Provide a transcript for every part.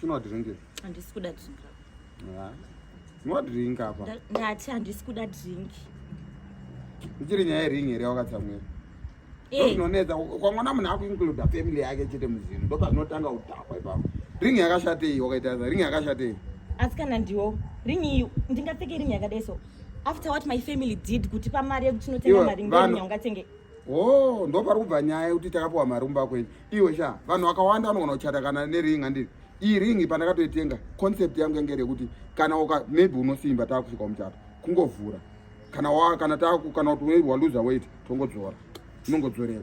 Chinwa drink. Handisi kuda drink. Nwa drink apa. Ndati handisi kuda drink. Ichiri nyaya yering here wakatsamwira? Zvinonetsa ukangoona munhu akuincluda family yake chete muzinhu ndopazvinotanga kudhakwa ipapo. Ring yakashatei wakaita ring yakashatei? Asi kana ndiwo ring iyi ndingapfeke ring yakadai so after what my family did kuti pamari yekuti tinotenga maring ring yaungatenge. Oh, ndopari kubva nyaya yekuti takapiwa mari kumba kwenyu. Iwe sha, vanhu vakawanda vanogona kuchata kana nering handiti. Iyi ring pandakatoitenga concept yangu yange yekuti kana uka maybe unosimba takusvika kumuchato kungovhura kana wa kana taku kana kuti maybe waluza weight tongodzora inongodzorera.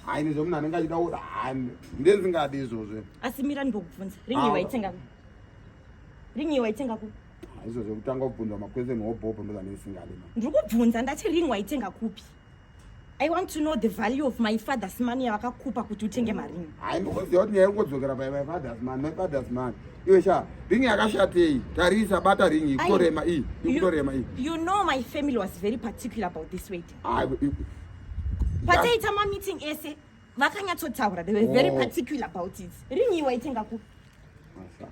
Hayi nezvemunhu anenge achida kuti hayi ndenzingadi izvozvo. Asi mira ndibokubvunza ring iyi waitenga ku? Ring iyi waitenga ku? Izvozvo zvekutanga kubvunzwa maquestion hobhobho ndozvandisingadi. Ndiri kubvunza ndati ring waitenga kupi? I want to know the value of my father's money yavakakupa kuti utenge maring. Hayi ndikuziva kuti nyaya ingodzokera by my father's money, my father's money. Iwe sha, ring yakashatei? Tarisa bata ring ikutorema iyi, ikutorema iyi. You know my family was very particular about this wedding. Pataita ma meeting ese vakanyatsotaura they were very oh. particular about it. Ring iyi waitenga kupi? Asa.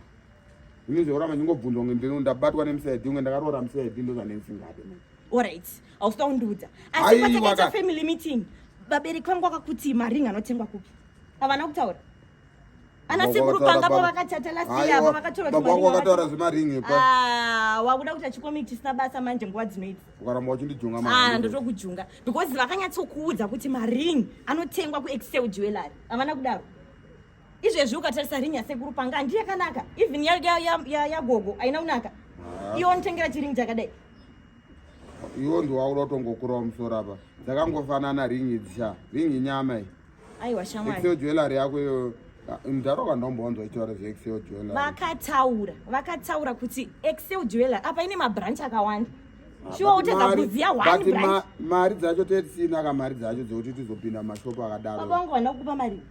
Ini zvekuramba ndingobvunzwa kunge ndino ndabatwa nemusaidi kunge ndakaroora musaidi ndozvandisingadi. Alright, hausi kundiudza. Asi patakaita family meeting, vabereki vangu vakakuti maring anotengwa kupi? Havana kutaura. Ana sekuru panga pa vakachata last year apa vakatora kuti maring. Vakataura zvemaring ipa. Ah, wakuda kuti chicomic chisina basa manje nguva dzino idzi. Ukaramba uchindijunga mari. Ah, ndotokujunga because vakanyatsokuudza kuti maring anotengwa ku Excel Jewelry. Havana kudaro. Izvezvi ukatarisa ring yasekuru panga handi yakanaka. Even ya ya ya, ya, ya gogo haina kunaka. Ah. Iwe unotengera chiring chakadai. Iwo ndiwo wakuda kutongokurawo musoro apa. Dzakangofanana ring idzi sha. Ring inyama iyi. Aiwa shamwari. Excel jewelry yako iyo ah, mudhara wakandombonzwa ichitaura zveExcel jewelry. Vakataura, vakataura kuti Excel jewelry apa ine mabranch akawanda. Ah, Shuwa utadza kuziya one branch. Mari dzacho tetisina ka mari dzacho dzekuti tizopinda mashopu akadaro. Baba vangu vana kukupa mari.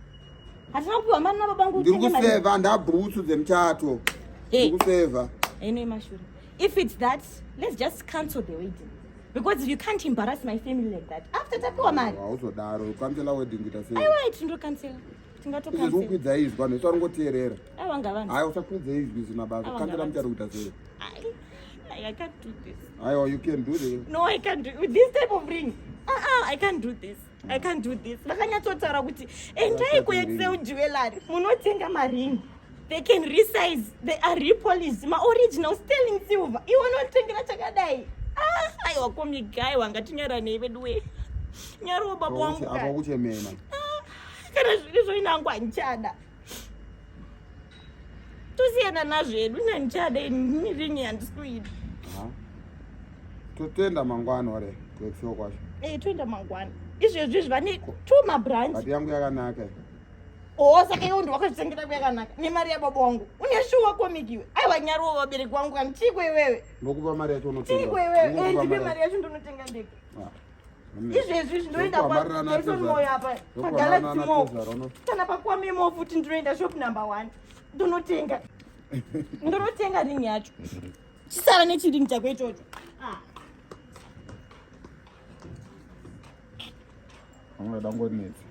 Hatina kupiwa mari nababa vangu. Ndiri kuseva ndabhutsu dzemuchato. Ndiri kuseva. Ino imashure. If it's that, let's just cancel the wedding. Because you can't embarrass my family like that. After tapiwa mari. Hauzodaro, cancela wedding kuita sei? Aiwa, tinocancela. Tingatocancela. Kukwidza izwi vanhu vese varingoteerera. Aiwa ngavanhu. Aiwa usakwidza izwi zvisina basa. Cancela muchato kuita sei? I can't do this. Aiwa, you can do this. No, I can't do with this type of ring. Uh-uh, I can't do this. I can't do this. Vakanyatsotaura kuti endai kuExcel Jewelry munotenga maring. They can resize, they are repolished, maoriginal sterling silver. Iwe unotengera chakadai. Ah, aiwa komigai wanga tinyaranei veduwe. Nyariwo baba wangu. Apa kuchemena. Ah, kana zviri zvoinangu handichada. Tosiyana nazvo hedu nandichada ini ring handisi kuida. Totenda mangwana ore kuexcel kwacho. Eh, toenda mangwana. Izvezvi izvi vane two mabranch. But yangu yakanaka. Oh, saka iwe ndiwe wakazvitengera yangu yakanaka nemari yababa wangu. Une shuwa comic iwe. Aiwa nyariwo vabereki wangu kana chiko iwewe. Ndokupa mari yacho unotenga. Chiko iwewe. Eh, ndipe mari yacho ndonotenga ndega. Ah. Izvezvi izvi ndoenda kwa Jason Moyo apa pa Galaxy Mall. Kana pa Kwame Mall futi ndinoenda shop number 1. Ndonotenga. Ndonotenga ring yacho. Chisara nechiring chako ichocho. Ah. Angada ngonetsa.